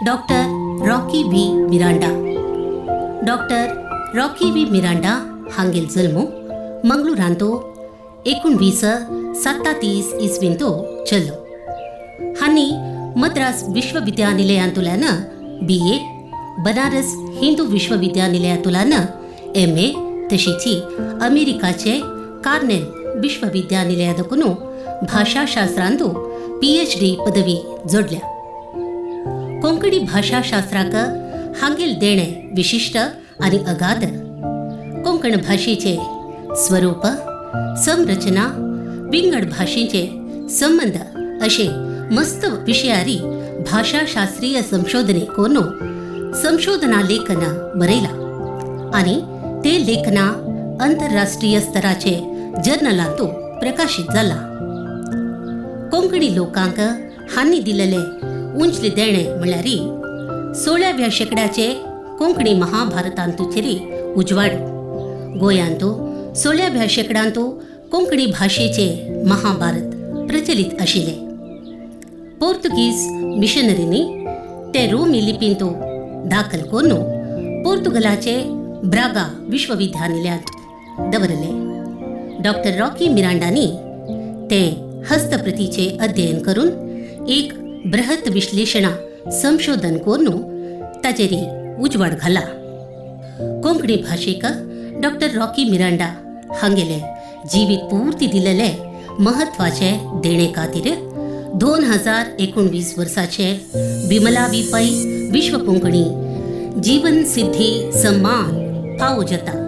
Doctor Rocky V Miranda. Doctor Rocky V Miranda हांगेल जल्म मंगळूरांतो 1937 इस्वींतो चल्लो. हांणी मद्रास विश्वविद्यानिलयांतल्यान बी ए, बनारस हिंदू विश्वविद्यानिलयांतल्यान एम ए, तशीच अमेरिकाचे कार्नेल विश्वविद्यानिलयादकून भाशाशास्त्रांतु पीएचडी पदवी जोडल्या. कोंकणी भाशाशास्त्राक हांगेल देणें विशिश्ट आनी अगाध. कोंकण भाशेचे स्वरूप, संरचना, विंगड भाशेचे संबंध अशे मस्त विशयारी भाशाशास्त्रीय संशोधने करून संशोधना लेखन बरयला आनी ते लेखना आंतरराष्ट्रीय स्तराचे जर्नलांतू प्रकाशीत जाला. कोंकणी लोकांक हांणी दिलेले उंचले देणे म्हणल्यार 16व्या शेंकड्याचे कोंकणी महाभारतांतुचेरी उजवाड. गोंयांतू 16व्या शेंकड्यांतू कोंकणी भाशेचे महाभारत प्रचलित आशिल्ले. पोर्तुगीज मिशनरींनी ते रोमी लिपींतू दाखल करून पोर्तुगलाचे ब्रागा विश्वविद्यानिलयांत दवरले. डॉक्टर रॉकी मिरांडानी ते हस्तप्रतीचे अध्ययन करून एक बृहत विश्लेषणा संशोधन करून ताचेर उजवाड घाला. कोंकणी भाशेक डॉक्टर रॉकी मिरांडा हांगेले जिवीत पूर्ती दिलेले म्हत्वाचे देणे खातीर 2019 वर्साचे विमला वी पै विश्व कोंकणी जीवन सिद्धी सम्मान फावो जाता.